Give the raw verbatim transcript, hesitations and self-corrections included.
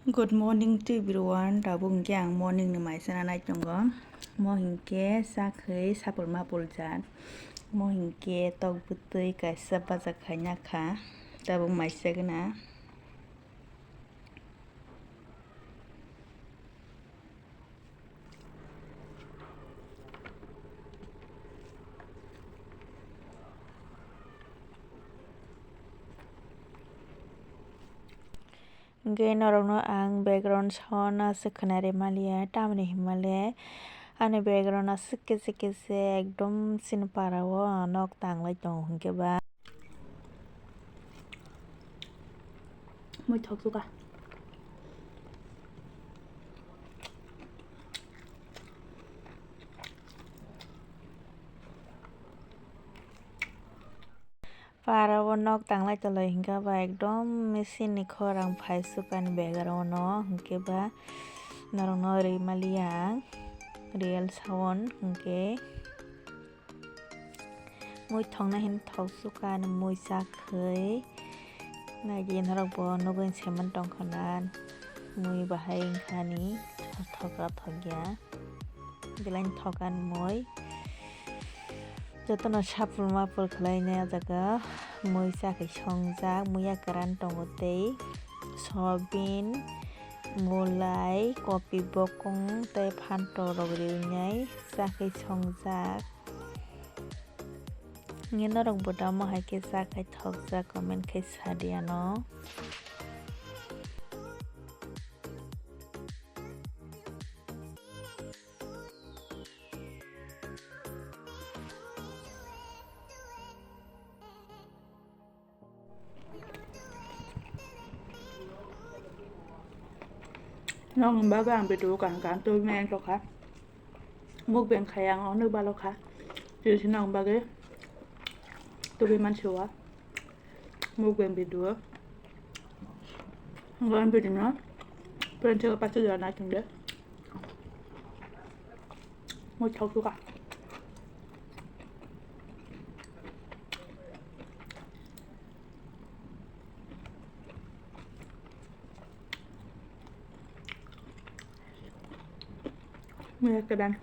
Good morning to everyone. Tabuk hwnkhe ang morning ni mai chana nai tongo. Mo hinkhe chakhwi sapul mapul jat. Mo hinkhe tok bwtwi kaisa baja khaina kha. Tabuk mai chagwna. Hwnkhe norokno ang background sound aswk khwnari maliya, tamoni hinmale ani background aswk kese kese ekdom chini para o nok tanglai tongo hwnkhe ba. Muithok suka. Para o nok tanglai tolai hwnkha ba ekdom machine ni khorang phai sukani background o hwnkhe ba norokno ri maliya ang real sound hwnkhe. Mui thokna hin thok sukani mui chakhwi. Naidi norok bo nugwi seman tongkha na mui bahai wngkhani thok thok ya. Belai thok ani mui. Jotono sapul mapul khwlainai o jaga mui chakhwi songjak, mui ya kwran tongo tei soyabin, mulai, kopi bokong tei phantok rok riwi nai chakhwi songjak. Nge norok bo tamo hai khe cha khai thok jak comment khai sa di ano. Nokni bagwi ang video kaham kaham tubui maya wngtokha. Mukbang khai ang onek balokha. Tini se nokni bagwi tubui mansiwa. Mukbang video. Ang video no friend saka pacha jora nai tongde. Mui thok suka. Mui ya kedan.